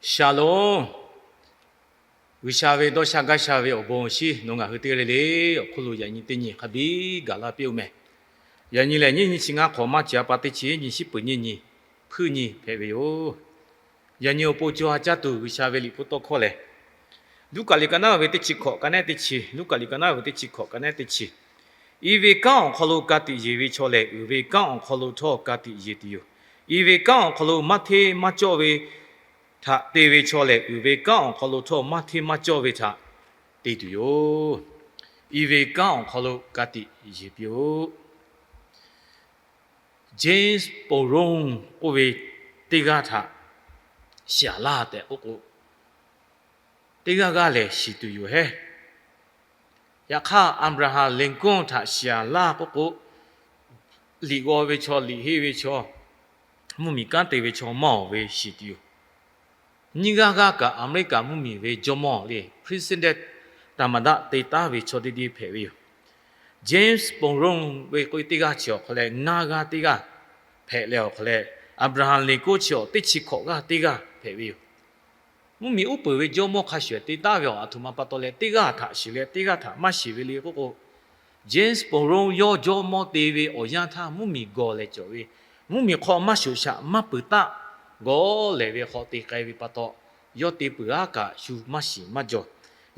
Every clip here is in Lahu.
Shalom. G'uiˬsha ve dawˇ sha gaˇ sha ve awˬ bon awˬ shinˉ nawˬ ngaˬ hui teˇ g'aˇ le le awˬ hk'oˆ lo yaꞈ nyi teˇ nyi hk'a biˇ gaˬ laˇ piˇ-oˆ meh. Yaꞈ nyi lehˬ, nyiˇ nyi chi ngaˇ hk'awꞈ maˇ chi a pa teˇ chi nyiˇ nyi shiˉ peuˍ nyiˇ nyi hpuiˇ nyi hpehꞈ ve yoˬ. Yaꞈ nyi awˬ pon co ha caˇ tuˬ G'uiˬsha ve liꞈ hpu tawˇ hkawˇ lehˬ, Luˉkaꞈ liꞈ ka naˉ ve teˇ chi hkawꞈ ka naˉ teˇ chi, Luˉkaꞈ liꞈ ka naˉ ve teˇ chi hkawꞈ ka naˉ teˇ chi, I ve kanˉ awˬ hk'aw lo ka tiꞈ yeˬ ve chaw lehˬ, uiˍ ve kanˉ awˬ hk'aw lo htawˇ ka tiꞈ yeˬ tuˬ yoˬ. I ve kanˉ awˬ hk'aw lo maˇ hteˇ maˇ cawˇ ve htaꞈ te ve chaw lehˬ, uiˍ ve kanˉ awˬ hk'aw lo htawˇ maˇ hteˇ maˇ cawˇ ve htaꞈ te tuˬ yoˬ. I ve kanˉ awˬ hk'aw lo ka tiꞈ yeˬ piˇ-oˆ. James Bowron k'oˆ ve teˇ g'aˇ htaꞈ shiˍ laˇ tehꞈ k'oˆ k'o, teˇ g'aˇ g'aˇ lehˬ shiˍ tuˬ yoˬ hehˉ. Yaꞈ hk'aˇ, Abraham Lincoln htaꞈ shiˍ laˇ k'oˆ k'o, liꞈ g'aw ve chaw, liꞈ henˇ ve chaw, mvuhˇmiˬ kanˉ te ve chaw maˇ awˬ ve shiˍ tuˬ yoˬ. Nyiˇ g'aˇ g'aˇ kaꞈ Aˍmeˍriˆkaˍ mvuhˇmiˬ ve jawˇmawˇ le, president သမ္မတ te taˉ ve chaw teˇ deˇ hpehꞈ ve yoˬ. James Bowron ve k'oˆ ve teˇ g'aˇ chi awˬ hk'aw leh ngaˇ g'aˇ teˇ g'aˇ hpehꞈ leh awˬ hk'aw leh, Abraham Lincoln chi awˬ teˇ chi hkawꞈ g'aˇ teˇ g'aˇ hpehꞈ ve yoˬ. Mvuhˇmiˬ uˉ peunˍ ve jawˇmawˇ hk'a shuˍ te taˉ ve awˬ, a htoꞈ ma pa taw leh teˇ g'aˇ htaꞈ shiˍ leh teˇ g'aˇ htaꞈ maˇ shiˍ ve le k'oˆ k'o, James Bowron yawˇ jawˇmawˇ te ve awˬ yanˇ htaˇ mvuhˇmiˬ gawˬ lehˬ cawˬ ve, mvuhˇmiˬ hk'aw maˇ shoꞈ shaꞈ maˇ peuˬ taˆ, gawˬ lehˬ ve hk'aw te k'ai ve pa taw, yawˇ te peuˬ aˉ kaꞈ shu maˇ shiˍ maˇ jaw.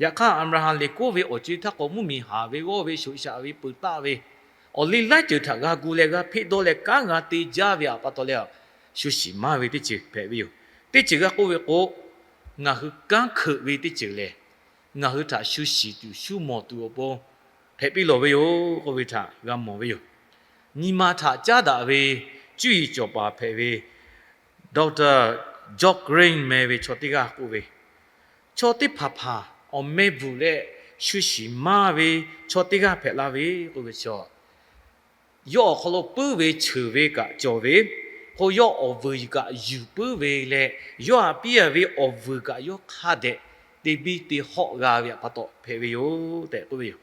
Yaꞈ hk'aˇ, Abraham Lincoln ve awˬ co-e htaˇ k'o, mvuhˇmiˬ haˍ ve g'awˇ ve shoꞈ shaꞈ ve peuˬ taˆ ve, awˬ liˇ laiˉ ceuˬ htaꞈ g'a gu leh g'a hpeˆ dawˇ leh kanˉ g'a te jaˇ ve pa taw leh, shu shiˍ maˇ ve teˇ ceuˬ hpehꞈ ve yoˬ. Teˇ ceuˬ g'a k'oˆ ve k'o, ngaˬ hui kanˉ hkeuꞈ ve teˇ ceuˬ lehˬ, ngaˬ hui htaꞈ shu shiˍ tuˬ shu mawˬ tuˬ awˬ pon hpehꞈ piˇ lawˬ ve yoˬ k'oˆ ve htaꞈ g'a mawˬ ve yoˬ. Nyi ma htaꞈ caˉ daꞈ ve cuˇ yiˍ cawˬ paˍ hpehꞈ ve Doctor George Green meh ve chaw teˇ g'aˇ k'oˆ ve, chaw teˇ hpaˍ hpaˍ awˬ meh bvuhꞈ leh shu shiˍ maˇ ve chaw teˇ g'aˇ hpehꞈ la ve k'oˆ ve chaw, yawˇ awˬ hk'aw lo puiˉ ve cheuˬ ve kaꞈ cawˬ ve, k'o yawˇ awˬ vuiˬ kaꞈ yuˬ puiˉ ve leh, yawˇ htaꞈ piˇ a ve awˬ vuiˬ kaꞈ yawˇ hk'a dehꞈ te biˇ te hawˆ g'a ve pa taw hpehꞈ ve yoˬ tehꞈ k'oˆ ve yoˬ.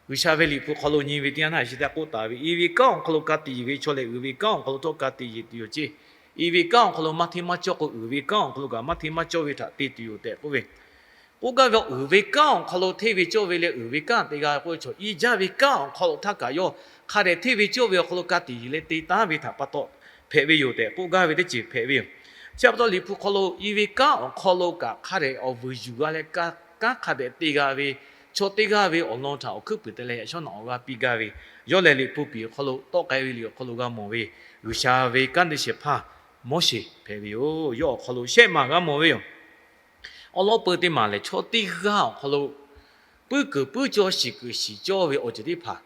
G'uiˬsha ve liꞈ hpu hk'aw lo nyi ve teˇ yanˇ htaˇ, chi htaꞈ k'oˆ taˍ ve, I ve kanˉ awˬ hk'aw lo ka tiꞈ yeˬ ve chaw lehˬ, uiˍ ve kanˉ awˬ hk'aw lo htawˇ ka tiꞈ yeˬ tuˬ yoˬ ceˇ. I ve kanˉ awˬ hk'aw lo maˇ hteˇ maˇ cawˇ k'o, uiˍ ve kanˉ awˬ hk'aw lo kaꞈ maˇ hteˇ maˇ cawˇ ve htaꞈ te tuˬ yoˬ tehꞈ k'oˆ ve, k'oˆ gaˇ ve, uiˍ ve kanˉ awˬ hk'aw lo hteˇ ve cawˇ ve leh uiˍ ve kanˉ te g'a k'oˆ ve chaw, i jaˇ ve kanˉ awˬ hk'aw lo htaˇ kaꞈ yawˇ hk'a dehꞈ hteˇ ve cawˇ ve awˬ hk'aw lo ka tiꞈ yeˬ leh te taˉ ve htaꞈ pa taw hpehꞈ ve yoˬ tehꞈ k'oˆ gaˇ ve teˇ ceuˬ hpehꞈ ve yoˬ. Chi pa taw, liꞈ hpu hk'aw lo i ve kanˉ awˬ hk'aw lo kaꞈ hk'a dehꞈ awˬ vuiˬ yuˬ g'a leh kanˉ hk'a dehꞈ te g'a ve chaw teˇ g'aˇ ve awˬ lawn htaꞈ awˬ hkuiˉ puiˍ te leh yaꞈ shawˉ naꞈ awˬ g'a piˇ gaˇ ve, yawˇ lehˬ liꞈ hpu piˍ awˬ hk'aw lo tawˆ k'ai ve liꞈ awˬ hk'aw lo g'a mawˬ ve, G'uiˬsha ve kanˉ te shehˍ hpaˇ Moˉseˍ hpehꞈ ve yoˬ. Yawˇ awˬ hk'aw lo shehˆ maˬ g'a mawˬ ve yoˬ. Awˬ lawn peu teˇ maˬ lehˬ, chaw teˇ g'aˇ awˬ hk'aw lo puiˉ kuiˬ puiˉ cawˇ shiˍ kuiˬ shiˍ cawˇ ve awˬ ceuˬ teˇ hpaˍ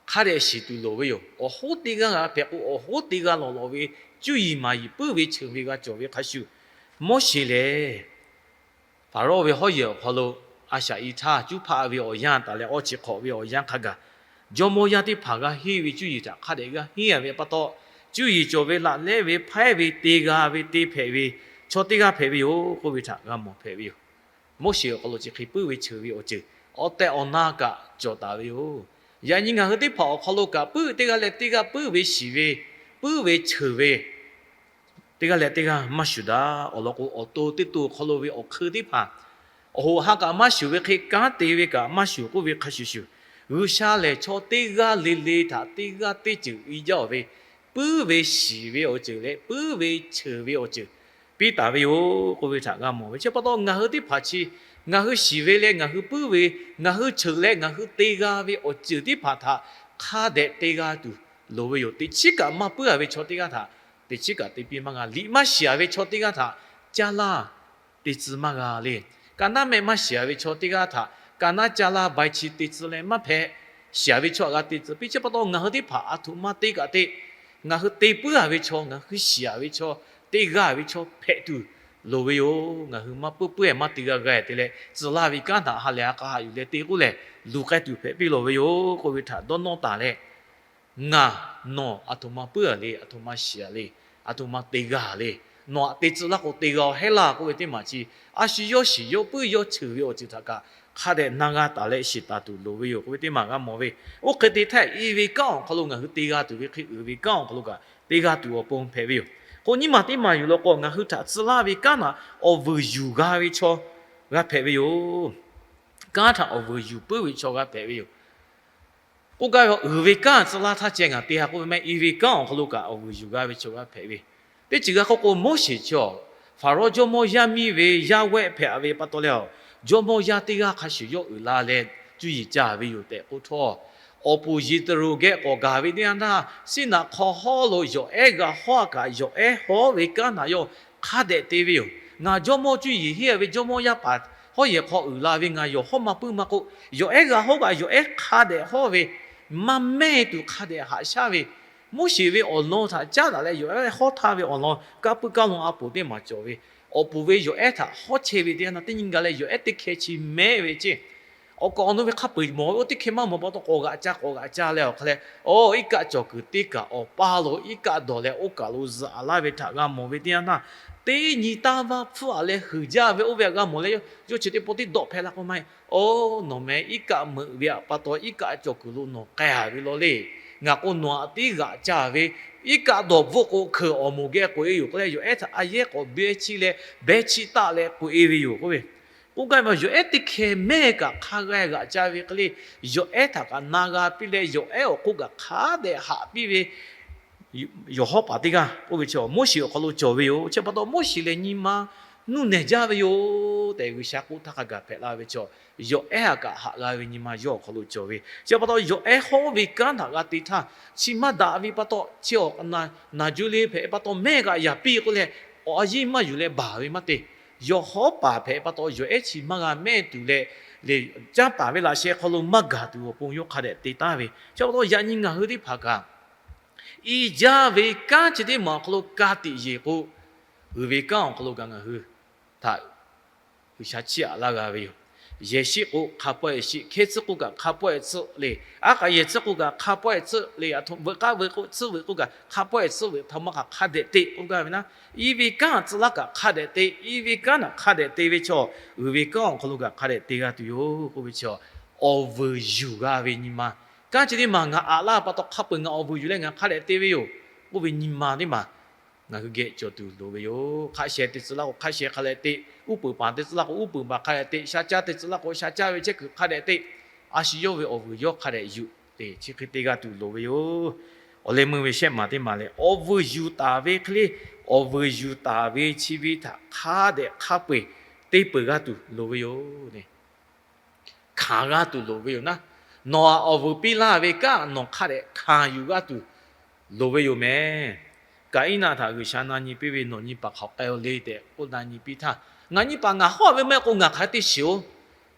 hk'a dehꞈ shiˍ tuˬ loˍ ve yoˬ. Awˬ hoˉ teˇ g'aˇ g'a hpehꞈ k'o, awˬ hoˉ teˇ g'aˇ lawˬ lawˬ ve cuˇ yiˍ maˍ yiˍ puiˉ ve cheuˬ ve g'a cawˬ ve hk'a shuˍ, Moˉseˍ lehˬ Hpaˍrawˇ ve hawˉ yehˬ awˬ hk'aw lo a shaꞈ i htaˇ cuˉ hpaˆ ve awˬ yanˇ taˍ leh awˬ chi hk'awꞈ ve awˬ yanˇ hk'a gaˬ, jawˇmawˇ yaˇ teˇ hpaˍ g'a henˇ ve cuˇ yiˍ htaꞈ hk'a dehꞈ g'a henˇ a ve pa taw, cuˇ yiˍ cawˬ ve laꞈ lehˉ ve hpaiˉ ve te g'a ve te hpehꞈ ve chaw teˇ g'aˇ hpehꞈ ve yoˬ k'oˆ ve htaꞈ g'a mawˬ hpehꞈ ve yoˬ. Moˉseˍ awˬ hk'aw lo chi hk'e puiˉ ve cheuˬ ve awˬ ceuˬ awˬ tehˬ awˬ na kaꞈ cawˬ taˍ ve yoˬ. Yaꞈ nyi ngaˬ hui teˇ hpaˍ awˬ hk'aw lo kaꞈ puiˉ teˇ g'aˇ leh teˇ g'aˇ puiˉ ve shiˍ ve, puiˉ ve cheuˬ ve, teˇ g'aˇ leh teˇ g'aˇ maˇ shuˍ daꞈ. Awˬ lawn k'o, awˬ to teˇ to awˬ hk'aw lo ve awˬ hk'eun teˇ hpaˍ awˬ hoꞈ ha kaꞈ maˇ shuˍ ve hk'e kanˉ te ve kaꞈ maˇ shuˍ k'oˆ ve hk'a shuˍ shuˍ, G'uiˬsha lehˬ chaw teˇ g'aˇ le le htaꞈ teˇ g'aˇ teˇ ceuˬ i jaˇ ve, puiˉ ve shiˍ ve awˬ ceuˬ leh puiˉ ve cheuˬ ve awˬ ceuˬ piˇ taˍ ve yoˬ k'oˆ ve htaꞈ g'a mawˬ ve. Chi pa taw ngaˬ hui teˇ hpaˍ chi ngaˬ hui shiˍ ve leh ngaˬ hui puiˉ ve, ngaˬ hui cheuˬ leh ngaˬ hui te g'a ve awˬ ceuˬ teˇ hpaˍ htaꞈ hk'a dehꞈ te g'a tuˬ loˍ ve yoˬ. Teꞈ chiˉ kaꞈ maˇ puiˉ a ve chaw teˇ g'aˇ htaꞈ teꞈ chiˉ kaꞈ te piˇ maˇ g'a. Liꞈ maˇ shiˍ a ve chaw teˇ g'aˇ htaꞈ caˇ laˇ te tcuh maˇ g'a le. Ka naˉ mehˆ maˇ shiˍ a ve chaw teˇ g'aˇ htaꞈ ka naˉ caˇ laˇ bai chi te tcuh leh maˇ hpehꞈ. Shiˍ a ve chaw htaꞈ g'a te tcuh piˇ. Chi pa taw ngaˬ hui teˇ hpaˍ a htoꞈ ma te kaꞈ te, ngaˬ hui te puiˉ a ve chaw, ngaˬ hui shiˍ a ve chaw, te g'a a ve chaw hpehꞈ tuˬ loˍ ve yoˬ. Ngaˬ hui maˇ puiˉ puiˉ-e maˇ te g'a g'a-e te leh, tcuh laˇ ve kanˉ htaꞈ ha lehˬ ha k'a haꞈ yuˬ leh te k'oˆ lehˬ, luˬ k'ai tuˬ hpehꞈ piˇ lawˬ ve yoˬ k'oˆ ve htaꞈ dawˇ nawˇ taˍ leh, ngaˬ nawˬ a htoꞈ ma puiˉ a le, a htoꞈ ma shiˍ a le, a htoꞈ ma te g'a le, nawˬ htaꞈ te tcuh laˇ k'o te g'a-oˬ hehˉ laˇ k'oˆ ve teˇ maˬ chi, a shu yawˇ shiˍ yawˇ puiˉ yawˇ cheuˬ ve awˬ ceuˬ htaꞈ kaꞈ hk'a dehꞈ na g'a taˍ leh shiˍ taˍ tuˬ loˍ ve yoˬ k'oˆ ve teˇ maˬ g'a mawˬ ve. Oˇ hk'e te htaˇ, i ve kanˉ awˬ hk'aw lo ngaˬ hui te g'a tuˬ ve hk'e, uiˍ ve kanˉ awˬ hk'aw lo kaꞈ te g'a tuˬ awˬ pon hpehꞈ ve yoˬ. K'o, nyiˇ maˬ teˇ maˬ yuˬ law k'o, ngaˬ hui htaꞈ tcuh laˇ ve kanˉ htaꞈ awˬ vuiˬ yuˬ g'a ve chaw g'a hpehꞈ ve yoˬ. Kanˉ htaꞈ awˬ vuiˬ yuˬ puiˉ ve chaw g'a hpehꞈ ve yoˬ. K'oˆ gaˇ ve, uiˍ ve kanˉ tcuh laˇ htaˇ ceh ngaˬ te ha k'oˆ ve maˇ heˆ. I ve kanˉ awˬ hk'aw lo kaꞈ awˬ vuiˬ yuˬ g'a ve chaw g'a hpehꞈ ve. Teˇ ceuˬ g'a k'oˆ k'o, Moˉseˍ chi a, Hpaˍrawˇ jawˇmawˇ yaˇ miˇ ve yaˇ wehˆ hpehꞈ ve pa taw leh, jawˇmawˇ yaˇ teˇ g'aˇ hk'a shuˍ yawˇ uiˍ la leh cuˇ yiˍ ca ve yoˬ tehꞈ k'oˆ htawˇ, awˬ puˍ Yeˍteˍroˍ geh k'awꞈ gaˬ ve teˇ yanˇ htaˇ, Siˉnaꞈ hk'aw hawˉ lo yawˬ ehˉ g'a hawˉ kaꞈ, yawˬ ehˉ hawˉ ve kanˉ htaꞈ yawˇ hk'a dehꞈ te ve yoˬ. Ngaˬ jawˇmawˇ cuˇ yiˍ henˇ ve jawˇmawˇ yaˇ paˍ hawˉ yehˬ hk'aw uiˍ la ve ngaˬ yawˬ hawˉ ma puiˉ ma k'o, yawˬ ehˉ g'a hawˉ kaꞈ yawˬ ehˉ hk'a dehꞈ hawˉ ve maˇ mehˇ tuˬ hk'a dehꞈ haꞈ shaˉ ve, Moˉseˍ ve awˬ lawn htaꞈ caˉ daꞈ leh yawˬ ehˉ hawˉ htaˇ ve awˬ lawn kaˇ puiˉ kaˇ lawn a poˍ teˇ maˬ cawˬ ve, awˬ puˍ ve yawˬ ehˉ htaꞈ hawˉ chehˇ ve teˇ yanˇ htaˇ, teˇ nyi ga leh yawˬ ehˉ teˇ hkeh chi mehˉ ve ceˇ. Awˬ kaˍ awˬ nu ve hk'a peu-eˬ mawˬ ve oˇ teˇ hkeh maˇ mawˬ pa taw k'awꞈ g'aꞈ ca k'awꞈ g'aꞈ ca leh awˬ hk'a leh, oˇ iˉ kaˆ cawˬ kuiˬ teˇ kaꞈ awˬ paˇ lo iˉ kaˆ dawˬ leh oˇ kaˬ lo zuhꞈ laˇ ve htaꞈ g'a mawˬ ve teˇ yanˇ htaˇ, teˇ nyi taˇ vaˇ hpfuhˇ-a leh huiˍ jaˇ ve oˇ ve htaꞈ g'a mawˬ leh, yawˇ chi teˇ pawˆ tiˉ dawˆ hpehˇ la k'o maˇ heˆ. Oˇ, nawˬ meh iˉ kaˆ meuꞈ ve htaꞈ pa taw iˉ kaˆ cawˬ kuiˬ lo nawˬ k'ai-a ve law le. Ngaˬ k'o nawˬ htaꞈ tiˉ g'aꞈ ca ve, iˉ kaˆ dawˬ bvuhˆ k'o hkeuꞈ awˬ moˍ geh k'oꞈ-e yoˬ k'oˆ leh, yawˬ ehˉ htaꞈ a yehˉ k'awꞈ beh chiˇ leh beh chiˇ taˆ leh k'oꞈ-e ve yoˬ k'oˆ ve. K'oˆ gaˇ ve, yawˬ ehˉ teˇ hkeh mehˇ kaꞈ hk'a g'a g'aꞈ ca ve hk'e le, yawˬ ehˉ htaꞈ kaꞈ na g'a piˇ leh yawˬ ehˉ awˬ hk'oˆ kaꞈ hk'a dehꞈ haꞈ piˇ ve yawˬ hawˉ paˍ teˇ g'aˇ k'oˆ ve chaw Moˉseˍ awˬ hk'aw lo cawˬ ve yoˬ. Chi pa taw Moˉseˍ lehˬ nyi ma nuˇ nehˬ jaˇ ve yoˬ tehꞈ G'uiˬsha k'oˆ htaˇ hk'a gaˬ hpehꞈ la ve chaw, yawˬ ehˉ htaꞈ kaꞈ haꞈ g'a ve nyi ma yawˇ awˬ hk'aw lo cawˬ ve. Chi pa taw yawˬ ehˉ hawˉ ve kanˉ htaꞈ g'a te htaˇ, chi maˇ daꞈ ve pa taw chi awˬ naˬ juˇ le hpehꞈ pa taw mehˇ g'aꞈ yaˍ piˇ k'oˆ leh, awˬ a yiˇ maˇ yuˬ leh baˬ ve maˇ te. Yawˬ hawˉ paˍ hpehꞈ pa taw yawˬ ehˉ chi maˇ g'a mehˇ tuˬ leh, leh caˇ paˍ ve laꞈ sheh hk'aw lo maˇ gaˬ tuˬ awˬ pon yawˇ hk'a dehꞈ te taˍ ve. Chi pa taw yaꞈ nyi ngaˬ hui teˇ hpaˍ kaꞈ i jaˇ ve kanˉ chi teˇ maˬ awˬ hk'aw lo ka tiꞈ yeˬ k'o, uiˍ ve kanˉ awˬ hk'aw lo kaꞈ ngaˬ hui htaꞈ G'uiˬsha chiˇ aꞈ laˇ g'a ve yoˬ. Yehˬ shiˆ k'o hk'a pawehˇ shiˆ, hkehˇ tcuhˉ k'oˆ kaꞈ hk'a pawehˇ tcuhˉ le, aˉ k'aꞈ yehˬ tcuhˉ k'oˆ kaꞈ hk'a pawehˇ tcuhˉ le, a htoꞈ veuꞈ k'aˉ veuꞈ k'o tcuhˉ veuꞈ k'oˆ kaꞈ hk'a pawehˇ tcuhˉ veuꞈ htaꞈ maˇ hk'aˬ hk'a dehꞈ te k'oˆ gaˇ ve naˉ, i ve kanˉ tcuh laˇ kaꞈ hk'a dehꞈ te, i ve kanˉ htaꞈ hk'a dehꞈ te ve chaw, uiˍ ve kanˉ awˬ hk'aw lo kaꞈ hk'a dehꞈ te g'a tuˬ yoˬ k'oˆ ve chaw, awˬ vuiˬ yuˬ g'a ve nyi ma. Kanˉ chi teˇ maˬ ngaˬ aꞈ laˇ pa taw hk'a peu-eˬ ngaˬ awˬ vuiˬ yuˬ leh ngaˬ hk'a dehꞈ te ve yoˬ k'oˆ ve nyi ma teˇ maˬ ngaˬ hui geh cawˬ tuˬ loˍ ve yoˬ. Hk'a sheh te tcuh laˇ k'o hk'a sheh hk'a dehꞈ te, uˉ peunˍ paˍ te tcuh laˇ k'o uˉ peunˍ paˍ hk'a dehꞈ te, sha caˇ te tcuh laˇ k'o sha caˇ ve chehˇ kuiˬ hk'a dehꞈ te, a shu yawˇ ve awˬ vuiˬ yawˇ hk'a dehꞈ yuˬ te, chi hk'e te g'a tuˬ loˍ ve yoˬ. Awˬ leh meuˇ ve shehˆ maˬ teˇ maˬ lehˬ, awˬ vuiˬ yuˬ taˍ ve hk'e le, awˬ vuiˬ yuˬ taˍ ve chi ve htaꞈ hk'a dehꞈ hk'a peu-eˬ te peuˬ g'a tuˬ loˍ ve yoˬ. Hkanˍ g'a tuˬ loˍ ve yoˬ naˉ, nawˬ htaꞈ awˬ vuiˬ piˇ laˇ ve kanˉ nawˬ hk'a dehꞈ hkanˍ yuˬ g'a tuˬ loˍ ve yoˬ mehˍ. Kaˍiˉnaˆ htaꞈ G'uiˬsha na nyi piˇ ve, nawˬ nyi paˍ hk'aˬ k'ai-o le tehꞈ k'oˆ na nyi piˇ htaˇ, ngaˬ nyi paˍ ngaˬ hawˉ ve maˇ heˆ k'o ngaˬ hk'aˬ hk'e te shiˍ-oˬ.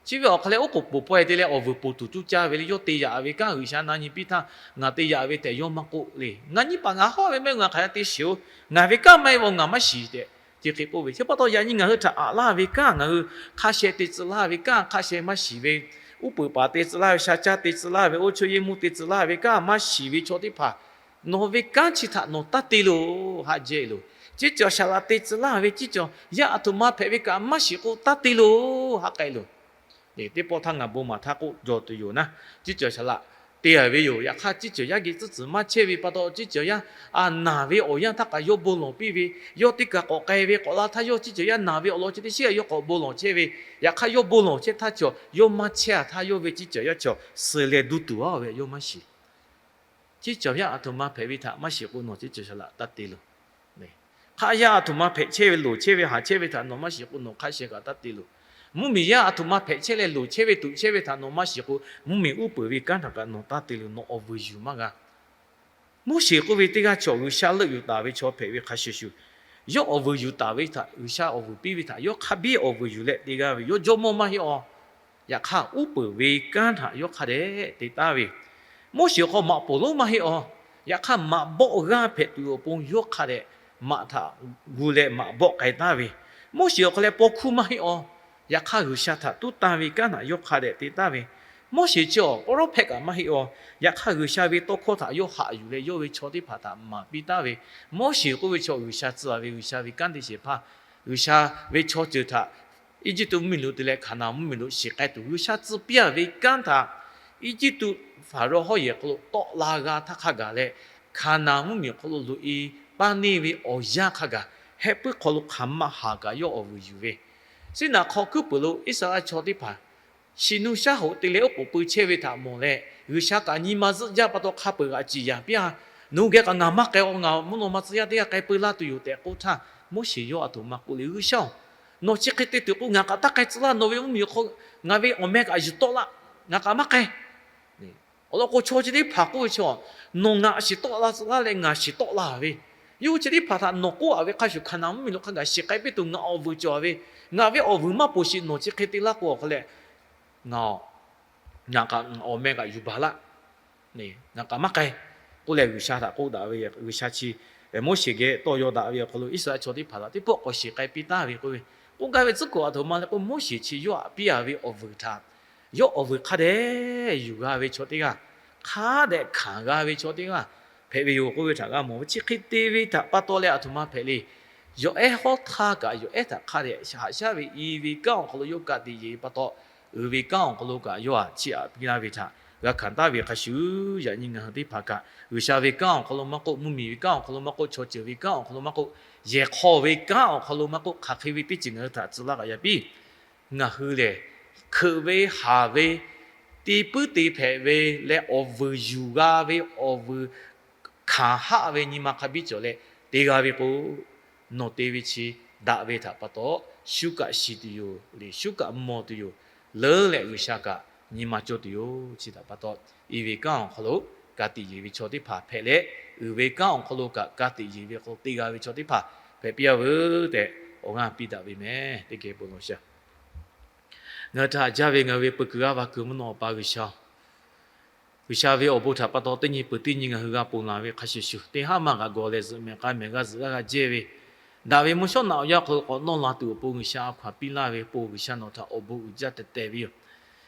Chi ve awˬ hk'a leh oˉ k'oˍ poˬ pawehˇ te leh awˬ vuiˬ poˬ tuˬ tuˇ caˇ ve le, yawˇ te yaꞈ ve kanˉ G'uiˬsha na nyi piˇ htaˇ, ngaˬ te yaꞈ ve tehꞈ yawˇ maˇ k'oˆ le. Ngaˬ nyi paˍ ngaˬ hawˉ ve maˇ heˆ k'o ngaˬ hk'aˬ hk'e te shiˍ-oˬ. Ngaˬ ve kanˉ maˇ heˆ ve ngaˬ maˇ shiˍ tehꞈ chi hk'e k'oˆ ve. Chi pa taw yaꞈ nyi ngaˬ hui htaꞈ aꞈ laˇ ve kanˉ ngaˬ hui hk'a sheh te tcuh laˇ ve kanˉ hk'a sheh maˇ shiˍ ve, uˉ peunˍ paˍ te tcuh laˇ ve, sha caˇ te tcuh laˇ ve, oˇ chawˇ yeˇ mvuhˇ te tcuh laˇ ve kanˉ maˇ shiˍ ve chaw teˇ hpaˍ, nawˬ ve kanˉ chi htaꞈ nawˬ taˇ te loˬ, haꞈ jehˇ loˬ. Ceˇ cawˬ shaˍ laꞈ te tcuh laˇ ve ceˇ cawˬ yaˇ aˬ htoꞈ ma hpehꞈ ve kaꞈ maˇ shiˍ k'o taˇ te loˬ, haꞈ k'ai loˬ. Teˇ pawˆ htaˇ ngaˬ bon maˍ htaˇ k'oˆ jaw tuˬ yoˬ naˉ, ceˇ cawˬ shaˍ laꞈ te a ve yoˬ. Yaꞈ hk'aˇ ceˇ cawˬ yaˇ geh tcuhˉ tcuhˍ maˇ chehˇ ve pa taw, ceˇ cawˬ yaˇ a naˬ ve awˬ yanˇ htaˇ kaꞈ yawˇ bon lawˬ piˇ ve, yawˇ teˇ kaˬ k'awꞈ k'ai ve k'awꞈ la htaˇ yawˇ ceˇ cawˬ yaˇ naˬ ve awˬ lawn chi teˇ shiˉ yawˇ k'awꞈ bon lawˬ chehˇ ve, yaꞈ hk'aˇ yawˇ bon lawˬ chehˇ htaˇ cawˬ yawˇ maˇ chehˇ a htaˇ yawˇ ve ceˇ cawˬ yaˇ cawˬ suh leh duˇ tuˬ a ve yawˇ maˇ shiˍ. Ceˇ cawˬ yaˇ aˬ htoꞈ ma hpehꞈ ve htaꞈ maˇ shiˍ k'o nawˬ ceˇ cawˬ shaˍ laꞈ taˇ te loˬ. Hk'aˆ yaˇ aˬ htoꞈ ma hpehꞈ chehˇ ve, loˍ chehˇ ve, haˍ chehˇ ve htaꞈ nawˬ maˇ shiˍ k'o nawˬ hk'a sheh kaꞈ taˇ te loˬ. Mvuhˇmiˬ yaˇ aˬ htoꞈ ma hpehꞈ chehˇ leh loˍ chehˇ ve, tuꞈ chehˇ ve htaꞈ nawˬ maˇ shiˍ k'o, mvuhˇmiˬ uˉ peunˍ ve kanˉ htaꞈ kaꞈ nawˬ taˇ te loˬ. Nawˬ awˬ vuiˬ yuˬ maˇ g'a. Moˉseˍ k'oˆ ve teˇ g'aˇ chaw G'uiˬsha leuˆ yuˬ taˍ ve chaw hpehꞈ ve hk'a shuˍ shuˍ, yawˇ awˬ vuiˬ yuˬ taˍ ve htaꞈ G'uiˬsha awˬ vuiˬ piˇ ve htaꞈ yawˇ hk'a biˇ awˬ vuiˬ yuˬ leh te g'a ve, yawˇ jawˇmawˇ maˇ heˆ aw. Yaꞈ hk'aˇ uˉ peunˍ ve kanˉ htaꞈ yawˇ hk'a dehꞈ te taˍ ve, Moˉseˍ awˬ hk'aw maꞈ poˬ lonˉ maˇ heˆ aw. Yaꞈ hk'aˇ maꞈ bawˆ g'aˇ hpehꞈ tuˬ awˬ pon yawˇ hk'a dehꞈ maꞈ htaꞈ gu leh maꞈ bawˆ k'ai taˍ ve, Moˉseˍ awˬ hk'aw leh paw hkuˇ maˇ heˆ aw. Yaꞈ hk'aˇ G'uiˬsha htaꞈ tuˉ tanˇ ve kanˉ htaꞈ yawˇ hk'a dehꞈ te taˍ ve, Moˉseˍ chi awˬ pawˇ rawˉ hpehꞈ kaꞈ maˇ heˆ aw. Yaꞈ hk'aˇ G'uiˬsha ve tawˇ hkawˇ htaꞈ yawˇ haꞈ yuˬ leh yawˇ ve chaw teˇ hpaˍ htaꞈ maˍ piˇ taˍ ve, Moˉseˍ k'oˆ ve chaw G'uiˬsha tcuh ve G'uiˬsha ve kanˉ te shehˍ hpaˇ, G'uiˬsha ve chaw ceuˬ htaꞈ Eˇjiˇtuꞈ mvuhˇmiˬ lo te leh Hkaˍnanˍ mvuhˇmiˬ lo shiˍ k'ai tuˬ G'uiˬsha tcuh piˇ a ve kanˉ htaꞈ Eˇjiˇtuꞈ Hpaˍrawˇ hawˉ yehˬ hk'aw lo tawˆ la g'a htaˇ hk'a gaˬ leh, Hkaˍnanˍ mvuhˇmiˬ hk'aw lo loꞈ-e paˇ neˇ ve awˬ yanˇ hk'a gaˬ hehˆ puiˉ hk'aw lo hk'aˬ maˇ haˍ kaꞈ yawˇ awˬ vuiˬ yuˬ ve, Siˉnaꞈ hk'aw kuiˉ puiˍ lo Iˉsaˍreˍlaˆ chaw teˇ hpaˍ shiˍ nu shaˉ hoꞈ te leh oˉ k'oˍ pui chehˇ ve htaꞈ mawˬ leh, G'uiˬsha kaꞈ nyi ma zuhˆ jaˇ pa taw hk'a peuˬ g'aꞈ ciˍ yaˍ piˇ-a. Nawˬ hui geh kaꞈ ngaˬ maˇ k'ai-o, ngaˬ mvuhˇ naw ma tcuh yaˇ teˇ g'aˇ k'ai peu laˇ tuˬ yoˬ tehꞈ k'oˆ htaˇ, Moˉseˍ yawˇ a htoꞈ ma k'oˆ le, G'uiˬsha-oˬ, nawˬ chi hk'e te tuˬ k'o ngaˬ kaꞈ taˇ k'ai tcuh laˇ. Nawˬ ve mvuhˇmiˬ hk'aw ngaˬ ve awˬ meh kaꞈ yuˬ tawˆ laˇ, ngaˬ kaꞈ maˇ k'ai. Awˬ lawn k'o chaw chi teˇ hpaˍ k'oˆ ve chaw, nawˬ ngaˬ shiˍ tawˆ la tcuh laˇ leh ngaˬ shiˍ tawˆ la ve, yawˇ hui chi teˇ hpaˍ htaꞈ nawˬ k'oˆ-a ve hk'a shuˍ Hkaˍnanˍ mvuhˇmiˬ lo hk'a gaˬ shiˍ k'ai piˇ tuˬ ngaˬ awˬ vuiˬ cawˬ ve, ngaˬ ve awˬ vuiˬ maˇ poˬ sheˍ nawˬ chi hk'e te laˇ k'o awˬ hk'aw leh, ngaˬ ngaˬ kaꞈ awˬ meh kaꞈ yuˬ baˬ laˇ, ngaˬ kaꞈ maˇ k'ai k'oˆ leh G'uiˬsha htaꞈ k'oˆ daꞈ ve. G'uiˬsha chi Moˉseˍ geh tawˇ yaw daꞈ ve awˬ hk'aw lo Iˉsaˍreˍlaˆ chaw teˇ hpaˍ htaꞈ teˇ pawˆ k'awꞈ shiˍ k'ai piˇ taˍ ve k'oˆ ve, k'oˆ gaˇ ve tcuhˉ kuiˬ a htoꞈ ma le k'o, Moˉseˍ chi yawˇ htaꞈ piˇ-a ve awˬ vuiˬ htaꞈ, yawˇ awˬ vuiˬ hk'a dehꞈ yuˬ g'a ve chaw teˇ g'aˇ, hk'a dehꞈ hkanˍ g'a ve chaw teˇ g'aˇ hpehꞈ ve yoˬ k'oˆ ve htaꞈ g'a mawˬ ve. Chi hk'e te ve htaꞈ pa taw leh a htoꞈ ma hpehꞈ le. Yawˬ ehˉ hawˉ htaˇ kaꞈ yawˬ ehˉ htaꞈ hk'a dehꞈ haꞈ shaˉ ve, i ve kanˉ awˬ hk'aw lo yawˇ ka tiꞈ yeˬ ve pa taw, uiˍ ve kanˉ awˬ hk'aw lo kaꞈ yawˇ htaꞈ chiˇ aꞈ piˇ laˇ ve htaꞈ g'a hkanˍ taˍ ve hk'a shuˍ, yaꞈ nyi ngaˬ hui teˇ hpaˍ kaꞈ G'uiˬsha ve kanˉ awˬ hk'aw lo maˇ k'oˆ, mvuhˇmiˬ ve kanˉ awˬ hk'aw lo maˇ k'oˆ, chaw ceuˬ ve kanˉ awˬ hk'aw lo maˇ k'oˆ, yehˬ hk'aw ve kanˉ awˬ hk'aw lo maˇ k'oˆ, hk'aˬ hk'e ve teˇ ceuˬ ngaˬ hui htaꞈ tcuh laˇ kaꞈ yaꞈ piˇ. Ngaˬ hui lehˬ, hkeuꞈ ve, haˍ ve, te puiˉ te hpehꞈ ve leh awˬ vuiˬ yuˬ g'a ve, awˬ vuiˬ hkanˍ haˆ ve nyi ma hk'a biˇ cawˬ leh te g'a ve k'o, nawˬ te ve chi daꞈ ve htaꞈ pa taw, shu kaꞈ shiˍ tuˬ yoˬ le, shu kaꞈ mawˬ tuˬ yoˬ. Leuˉ leh G'uiˬsha kaꞈ nyi ma cawˇ tuˬ yoˬ. Chi htaꞈ pa taw, i ve kanˉ awˬ hk'aw lo ka tiꞈ yeˬ ve chaw teˇ hpaˍ hpehꞈ leh, uiˍ ve kanˉ awˬ hk'aw lo kaꞈ ka tiꞈ yeˬ ve hk'aw lo te g'a ve chaw teˇ hpaˍ hpehꞈ piˇ-a veuˬ tehꞈ awˬ g'aˇ piˇ daꞈ ve meh. Teˇ geh bon lawˬ shaˍ. Ngaˬ hui htaꞈ haꞈ jaˇ ve ngaˬ hui ve peuˬ kuiˬ g'aˇ va kuiˬ mvuhˇ naw awˬ pa G'uiˬsha, G'uiˬsha ve awˬ bon htaꞈ pa taw teˇ nyi peuˬ teˇ nyi ngaˬ hui g'a ponˬ laˬ ve hk'a shuˍ shuˍ, teˇ haˉ maˇ g'aꞈ gawˬ leh zuhꞈ mehˍ k'a mehˍ g'a zuhꞈ g'aˇ g'a jehˇ ve, daꞈ ve mvuhˇ shawˉ naꞈ awˬ yanˇ hk'aw lo k'awꞈ nawˇ la tuˬ awˬ pon G'uiˬsha a hkaw-anˬ piˇ laˇ ve awˬ pon G'uiˬsha nawˬ htaꞈ awˬ bon uiˍ jaˇ tehꞈ te ve yoˬ.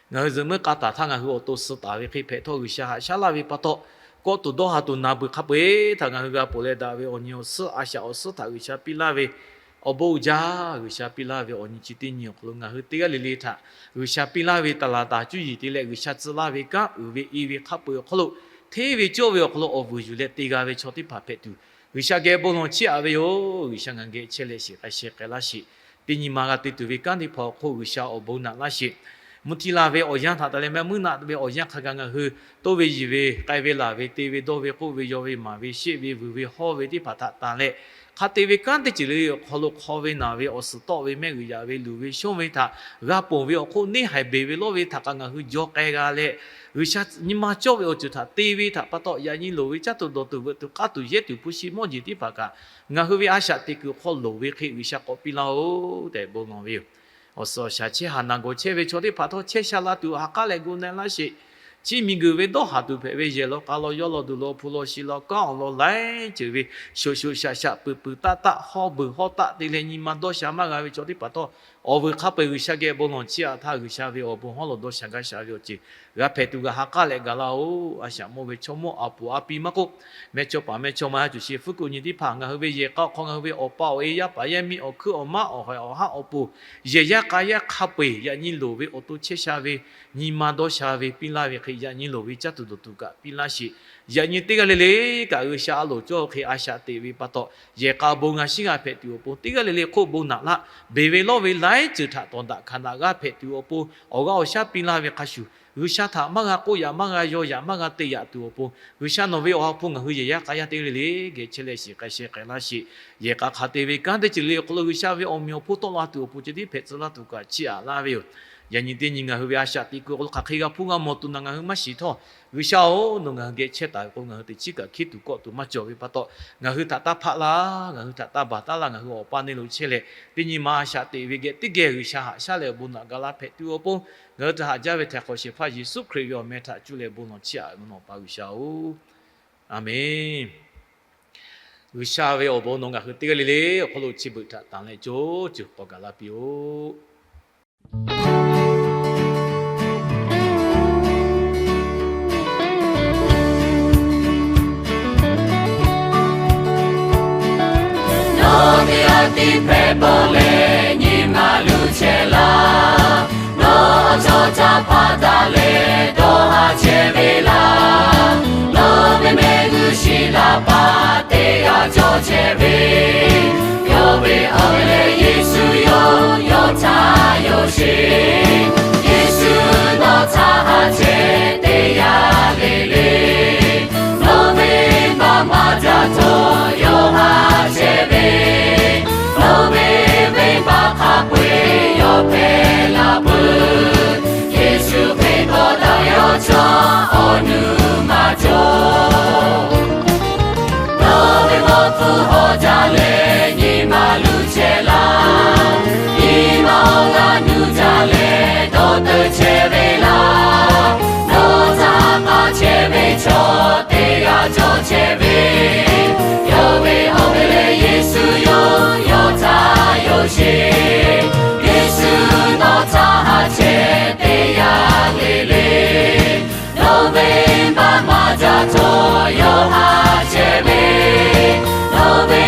Ngaˬ hui zuhꞈ meuˇ k'a taˍ htaˇ ngaˬ hui awˬ to suh taˍ ve hk'e hpehꞈ htawˇ G'uiˬsha haꞈ shaˉ laˇ ve pa taw, kawˆ tuˬ dawˇ ha tuˬ naˍ beuˬ hk'a peu-eˬ htaꞈ ngaˬ hui g'a ponˬ leh daꞈ ve awˬ nyi awˬ suhˉ, a shaꞈ awˬ suhˉ htaꞈ G'uiˬsha piˇ laˇ ve awˬ bon uiˍ jaˇ, G'uiˬsha piˇ laˇ ve awˬ nyi chi teˇ nyi awˬ hk'aw lo ngaˬ hui teˇ g'aˇ le le htaꞈ G'uiˬsha piˇ laˇ ve taˍ laˍ taˍ cuˇ yiˍ te leh G'uiˬsha tcuh laˇ ve kanˉ uiˍ ve i ve hk'a peu-eˬ awˬ hk'aw lo, hteˇ ve cawˇ ve awˬ hk'aw lo awˬ vuiˬ yuˬ leh te g'a ve chaw teˇ hpaˍ hpehꞈ tuˬ, G'uiˬsha geh bon lawˬ chiˇ aꞈ ve yoˬ. G'uiˬsha ngaˬ geh chehˇ leh shiˍ k'ai sheh k'ai laˇ sheˍ. Teˇ nyi ma g'a te tuˬ ve kanˉ teˇ hpaˍ awˬ hk'oˆ G'uiˬsha awˬ bon naꞈ laˇ sheˍ. Mvuhˇ htiˇ la ve awˬ yanˇ htaꞈ taˍ leh mehˆ muiˉ naꞈ ve awˬ yanˇ hk'a gaˬ ngaˬ hui toˇ ve yiˬ ve k'ai ve laˬ ve te ve dawˇ ve k'oˆ ve yaw ve maˍ ve sheˆ ve vuiˬ ve hawˇ ve teˇ hpaˍ htaꞈ taˍ leh, hk'a te ve kanˉ teˇ ceuˬ le le awˬ hk'aw lo hk'aw ve naˬ ve awˬ suhˍ tawˆ ve mehˆ g'uiˬ yaꞈ ve luˬ ve shonˇ ve htaꞈ g'a ponˬ ve awˬ hk'oˆ neˇ haiˬ beˬ ve lawˇ ve htaꞈ kaꞈ ngaˬ hui jaw k'ai g'a leh, G'uiˬsha nyi ma cawˇ ve awˬ ceuˬ htaꞈ te ve htaꞈ pa taw yaꞈ nyi loˍ ve caˇ tuˬ dawˬ tuˬ veuꞈ tuˬ k'aˇ tuˬ yehˇ tuˬ hpu shi mawˇ jeˬ teˇ hpaˍ kaꞈ ngaˬ hui ve a shaꞈ teꞈ kuiˬ hk'aw loˍ ve hk'e G'uiˬsha k'awꞈ piˇ laˇ-oˆ tehꞈ bon lawˬ ve yoˬ. Awˬ suhˍ awˬ shaˍ chehˇ haˍ naˍ gawˬ chehˇ ve chaw teˇ hpaˍ htawˇ chehˇ sha la tuˬ ha k'aˉ leh gu na laˇ sheˍ. Chi miˬguiˬ ve dawˇ haˍ tuˬ hpehꞈ ve yehˬ law k'a law yawˇ law duˬ law hpu law shi law kanˉ awˬ lawn laiˉ ceuˬ ve shoꞈ shoꞈ shaꞈ shaꞈ peuˬ peuˬ taˆ taˆ hawˇ beuˬ hawˇ taˆ te leh nyi ma dawˇ sha maˇ g'a ve chaw teˇ hpaˍ htawˇ, awˬ vuiˬ hk'a peu-eˬ G'uiˬsha geh bon lawˬ chiˇ aꞈ htaˇ, G'uiˬsha ve awˬ bon hawˉ law dawˇ sha gaˇ sha ve awˬ ceuˬ g'a hpehꞈ tuˬ g'a ha k'aˉ leh gaˬ laˇ-oˆ. A shaꞈ mawˇ ve chaw mawˇ a poˍ a pi maˇ k'oˆ, mehˇ chawˇ paˍ mehˇ chawˇ ma ha cuˬ sheˍ hpfuhˇ kuiˬ nyi teˇ hpaˍ ngaˬ hui ve yehˬ k'a awˬ hk'aw ngaˬ hui ve awˬ pa awˬ e yaˇ paˍ yaˇ miˇ awˬ hkuiˉ awˬ maˉ awˬ haiˬ awˬ haˉ awˬ pon, yehˬ yaˇ k'a yaˇ hk'a peu-eˬ yaꞈ nyi loˍ ve awˬ to chehˇ sha ve, nyi ma dawˇ sha ve piˇ laˇ ve hk'e yaꞈ nyi loˍ ve caˇ tuˬ dawˬ tuˬ kaꞈ piˇ laˇ sheˍ. Yaꞈ nyi teˇ g'aˇ le le kaꞈ G'uiˬsha a loˍ cawˇ hk'e a shaꞈ teꞈ ve pa taw, yehˬ k'a bon g'a shiˉ g'a hpehꞈ tuˬ awˬ pon teˇ g'aˇ le le hk'oˆ bon naꞈ laˇ, beˬ ve lawˇ ve laiˉ ceuˬ htaꞈ tawˍ daꞈ hkanˍ daꞈ g'a hpehꞈ tuˬ awˬ pon awˬ g'aˇ awˬ shaˉ piˇ laˇ ve hk'a shuˍ, G'uiˬsha htaꞈ maˇ g'a k'oˆ yaꞈ maˇ g'a yaw yaꞈ maˇ g'a te yaꞈ tuˬ awˬ pon, G'uiˬsha nawˬ ve awˬ ha hpu ngaˬ hui yehˬ yaˇ k'a yaˇ teˇ g'aˇ le le geh chehˇ leh shiˍ k'ai sheh k'ai laˇ sheˍ. Yehˬ k'a hk'a te ve kanˉ teˇ ceuˬ le le awˬ hk'aw lo G'uiˬsha ve awˬ meꞈ awˬ hponˇ tawˆ la tuˬ awˬ pon ceh tiˉ hpehꞈ tcuh laˇ tuˬ kaꞈ chiˇ aꞈ laˇ ve yoˬ. Yaꞈ nyi teˇ nyi ngaˬ hui ve a shaꞈ teꞈ kuiˬ awˬ hk'aw lo hk'aˬ hk'e g'a hpuˇ g'a mawˬ tuˬ naˬ ngaˬ hui maˇ shiˍ htawˇ, G'uiˬsha-oˬ, nawˬ ngaˬ hui geh chehˇ taˍ ve k'o, ngaˬ hui teꞈ chiˉ kaꞈ hkiˉ tuˬ kawˆ tuˬ maˇ cawˬ ve pa taw, ngaˬ hui htaꞈ taˇ hpaˆ laˇ, ngaˬ hui htaꞈ taˇ baˬ taˉ laˇ, ngaˬ hui awˬ pa neˇ lo chehˇ leh teˇ nyi ma a shaꞈ teꞈ ve geh teˇ geh G'uiˬsha haꞈ shaˉ leh awˬ bon naꞈ ga laˇ hpehꞈ tuˬ awˬ pon, ngaˬ hui htaꞈ haꞈ jaˇ ve Htaiˍ hk'awꞈ shehˍ hpaˇ Yeˍsuˆ Hkriꞈ ve awˬ meh htaꞈ cuˇ leh bon lawˬ chiˇ aꞈ ve mvuhˇ naw awˬ pa G'uiˬsha-oˬ, Aˍmenˍ. G'uiˬsha ve awˬ bon nawˬ ngaˬ hui teˇ g'aˇ le le awˬ hk'aw lo chi beuꞈ htaꞈ tanˍ leh co ceuˬ k'awꞈ gaˬ la piˇ-oˆ. Nawˬ teˇ g'aˇ tiˉ hpehꞈ bawˬ leh nyi ma luˬ chehˇ laˇ. Nawˬ chaw caˇ hpaˇ daꞈ leh dawˇ haˍ chehˇ ve laˇ. Nawˬ ve mehˆ g'uˇ shiˍ laˇ paˍ teˇ g'aˇ cawˬ chehˇ ve, yawˇ ve awˬ meh leh Yeˍsuˆ yawˇ yawˇ htaꞈ yonˍ sheˍ. Yeˍsuˆ nawˬ htaꞈ haꞈ chehˇ teˇ yanˇ le le, nawˬ ve venˇbaˆ maˇ jaˇ htawˇ yawˇ haꞈ chehˇ ve, nawˬ ve venˇbaˆ hk'a peu-eˬ yawˇ hpehꞈ la peuˬ. Yeˍsuˆ Hkriꞈ tawˇ daꞈ ve awˬ chawˇ awˬ nuˇ maˇ cawˬ. Nawˬ ve mawˇ hpfuhˇ hawˬ jaˇ leh nyi ma luˬ chehˇ laˇ. Nyi ma awˬ g'aˇ nuˇ jaˇ leh dawˇ teuꞈ chehˇ ve laˇ. Nawˬ htaꞈ haꞈ chehˇ ve chaw teˇ g'aˇ cawˬ chehˇ ve, yawˇ ve awˬ meh leh Yeˍsuˆ yawˇ yawˇ htaꞈ yonˍ sheˍ. Yeˍsuˆ nawˬ htaꞈ haꞈ chehˇ teˇ yanˇ le le, nawˬ ve venˇbaˆ maˇ jaˇ htawˇ yawˇ haꞈ chehˇ ve, nawˬ ve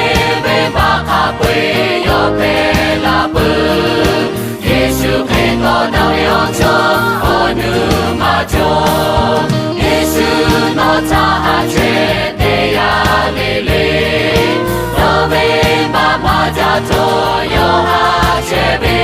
venˇbaˆ hk'a peu-eˬ yawˇ hpehꞈ la peuˬ. Yeˍsuˆ Hkriꞈ tawˇ daꞈ ve awˬ chawˇ awˬ nuˇ maˇ cawˬ. Yeˍsuˆ nawˬ htaꞈ haꞈ chehˇ teˇ yanˇ le le, nawˬ ve venˇbaˆ maˇ jaˇ htawˇ yawˇ haꞈ chehˇ ve,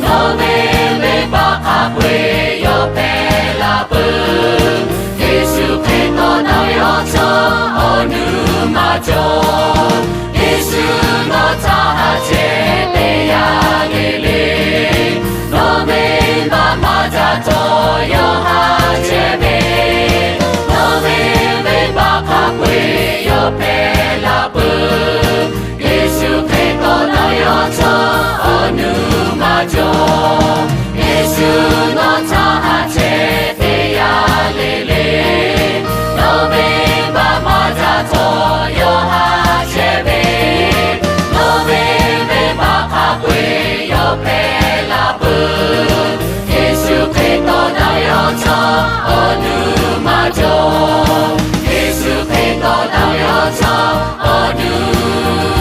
nawˬ ve venˇbaˆ hk'a peu-eˬ yawˇ hpehꞈ la peuˬ. Yeˍsuˆ Hkriꞈ tawˇ daꞈ ve awˬ chawˇ awˬ nuˇ maˇ cawˬ. Yeˍsuˆ nawˬ htaꞈ haꞈ chehˇ teˇ yanˇ le le, nawˬ ve venˇbaˆ maˇ jaˇ htawˇ yawˇ haꞈ chehˇ ve, nawˬ ve venˇbaˆ hk'a peu-eˬ yawˇ hpehꞈ la peuˬ. Yeˍsuˆ Hkriꞈ tawˇ daꞈ ve awˬ chawˇ awˬ nuˇ maˇ cawˬ. Yeˍsuˆ nawˬ htaꞈ haꞈ chehˇ teˇ yanˇ le le, nawˬ ve venˇbaˆ maˇ jaˇ htawˇ yawˇ haꞈ chehˇ ve, nawˬ ve venˇbaˆ hk'a peu-eˬ yawˇ hpehꞈ la peuˬ. Yeˍsuˆ Hkriꞈ tawˇ daꞈ ve awˬ chawˇ awˬ nuˇ maˇ cawˬ. Yeˍsuˆ Hkriꞈ tawˇ daꞈ ve awˬ chawˇ awˬ nuˇ